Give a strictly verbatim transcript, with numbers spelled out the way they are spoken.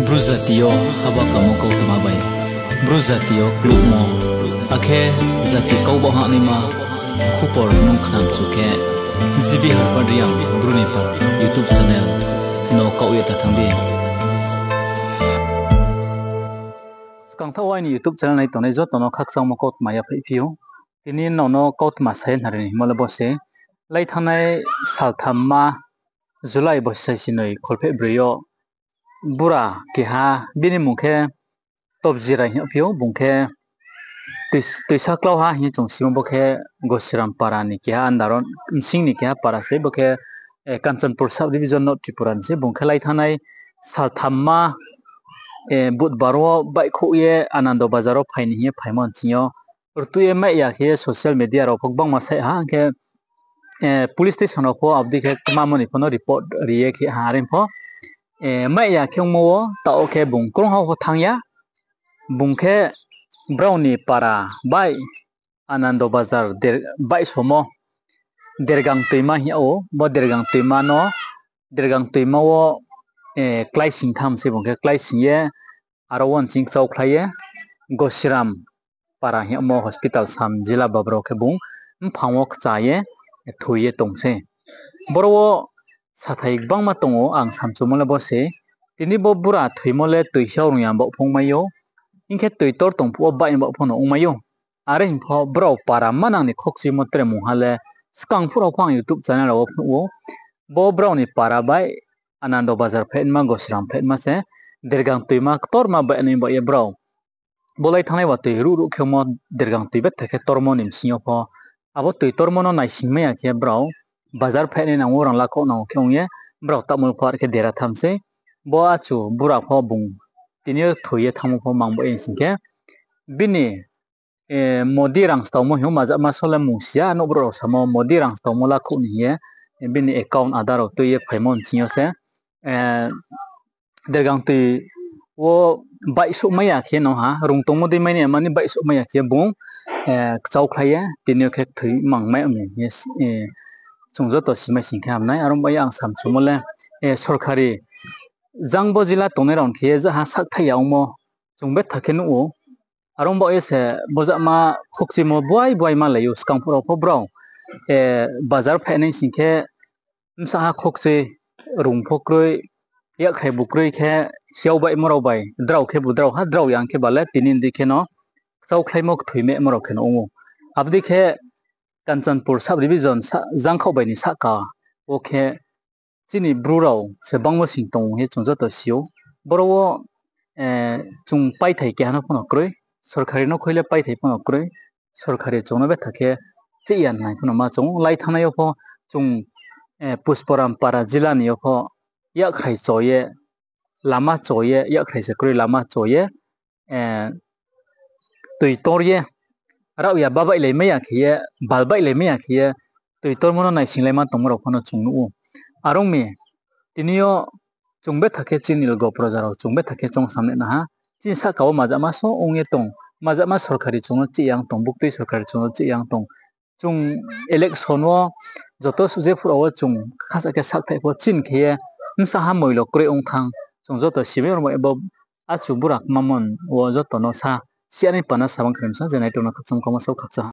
Bru jati yo haba kamo kautma bai, Bru jati yo klubmo, akhe jati kau baoh hahnaima khupor nung khnamchu khe, G B Harpad Reang Bru ni para YouTube channel no kaoh ye ta thanng di. Skangthaoh wo aini YouTube channel nai tongnai joto no khakchangmo kautma yaphaih phi ou. Tini nrao no kautma sa ye khnari ni hingmo le bo se, lai thanngnai salthamma July bosi saisi noi kholpheh broi yo bura keha, bini mmung khe Topjirai hing yagphi ou, bung khe Tois-, Toisaklauha hing ye chung simo, bo khe Gosiram para ni keha under wo, bsing ni keha para se, bo khe, eh, Kanchanpur sub division North Tripura ni se, bung khe lai thanngnai salthamma, eh, Budbar wo baihkhouh ye Anando Bazar wo phai ni hing ye phaimo nching yo, rtuh ye mai ya khe social media rao pho gbangma saih ha, hing khe, eh, police station rao pho abo dei khe kmamo ni pho no report ri ye khe ha, are pho, eh, mai ya khe ongmo wo taoh wo khe bung krungha pho thanng ya, bung khe brao ni para bai Anando Bazar der-, baihsomo Dergang Toima hing yag ou, bo Dergang Toima no, Dergang Toima wo, eh, kláising tham se bung khe kláising ye, aro wo nching kchaukhlai ye, Gosiram para hing yagmo hospital sam jila babra wo khe bung mphang wo kcha ye, thoi ye tong se. Boro wo sathai gbangma tong ou, ang samchumo le bo se, tini bo bura thoimo le toi hiao rung ya baoh pho ongmai ou, hing khe toi tor tong phuh wo baih baoh pho no ongmai ou. Are hing pho brao para manang ni khokchuimo tre mungha le skang phuh rao pho ang YouTube channel rao wo phnuh ou. Bo brao ni para bai Anando Bazar phainaima, Gosiram phainaima se Dergang Toima ktorma baih nai baoh ye brao bo lai thanngnai wa toi ruh ruh khe ongmo Dergang toi betha khe tormo ni bsing yo pho, abo toi tormo no naisingmai ya khe brao bazar phainai nang wo rang lakhouh nang wo khe ong ye brao tamul pho are khe dera tham sei. Bo achu bura pho bung tini yo thoi ye thanngmo pho mang bo ye sing khe bini, eh, Modi rang staomo hing ou, majama so le mungsi ya, nouhbrouh rao samo Modi rang staomo lakhouh ni hing ye, eh, bini account Aadhaar rao tui ye phaimo nching yo se, eh, Dergang toi wo baihsouhmai ya khe no ha, rung tongmo dei mai ni mani baihsouhmai ya khe bung, eh, kchaukhlai ye tini yo khe kthoi mangmai ong mi hing ye, eh, chung joto simai sing khe hamnai. Aro bai ye ang samchumo le, eh, sorkari jang bo jila tongnai rao ni khe ye jaha sakthaih ya ongmo chung betha khe nuh ou. Aro baoh ye se bojama khokchuimo buai buai malai ou, skang phuh rao pho brao, eh, bazar phainai sing khe bsa ha khokchui, rung pho kroi, yakkhrai bu kroi khe, hiao baihmo rao bai drao khe bu drao ha, drao yang khe ba le tini dei khe no kchaukhlaimo kthoi mehmo rao khe no ong ou. Abo dei khe Kanchanpur sub division sa-, jangkhaoh bai ni sahka wo khe chini Bru rao se bangmo sing tong ou hing ye chung joto si ou. Boro wo, eh, chung paithai keha no pho no kroi, sorkari no khui le paithai pho no kroi, sorkari chung no betha khe chih ya nai pho no ma chung ou. Lai thanngnai yo pho chung, eh, Pusporam para jila ni yo pho yakkhrai cho ye, lama cho ye, yakkhrai se kroi lama cho ye, eh, toi tor ye, raohya babaihlaimai ya khe ye, balbaihlaimai ya khe ye, toi tormo no naisinglai ma tongmo rao pho no chung nuh ou. Are ong mi, tini yo chung betha khe chini logo proja rao chung betha khe choungsam le na ha. Chini sahka wo majama so ong ye tong, majama sorkari chung no chih yang tong, buktui sorkari chung no chih yang tong. Chung election wo joto suh je phuh rao wo chung khasa khe sakthaih pho chini khe ye bsa ha moilo kroi ong thanng, chung joto simai rao bai bo achu bura kmamon wo joto no sa, siyanai pana samang khe no sa je nai tong no khakchang kau ma sao khakchang ha.